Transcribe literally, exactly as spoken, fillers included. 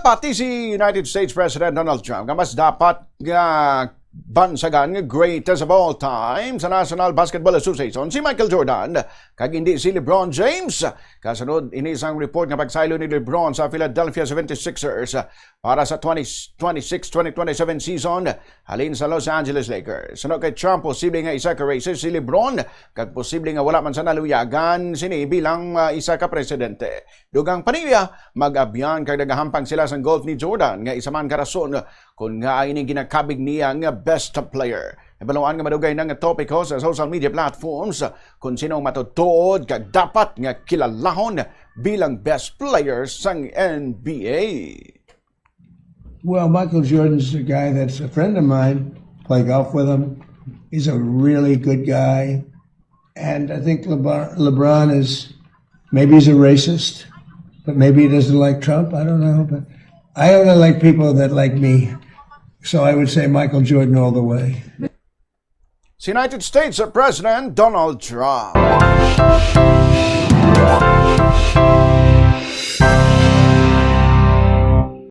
Pati si United States President Donald Trump nga mas dapat nga bansagan nga greatest of all time sa National Basketball Association si Michael Jordan, kag hindi si LeBron James. Kasunod ini sang report nga pagsaylo ni LeBron sa Philadelphia seventy-sixers para sa twenty twenty-six twenty twenty-seven season halin sa Los Angeles Lakers. Suno kay Trump, posible nga isa ka racist si LeBron, kag posible nga wala man sa naluyagan sini bilang, ah, isa ka presidente. Dugang pa niya, mag-abyan kag nagahampang sila sang golf ni Jordan, nga isa man ka rason kon ngaa ini ginakabig niya nga best player. Nabaluan nga madugay na nga topiko sa social media platforms kon sino ang matutuod kag dapat nga kilalahon bilang best player sang N B A. Well, Michael Jordan's a guy that's a friend of mine. Play golf with him. He's a really good guy. And I think LeBron, LeBron is, maybe he's a racist, but maybe he doesn't like Trump. I don't know. But I only like people that like me. So I would say Michael Jordan all the way. Si United States President Donald Trump.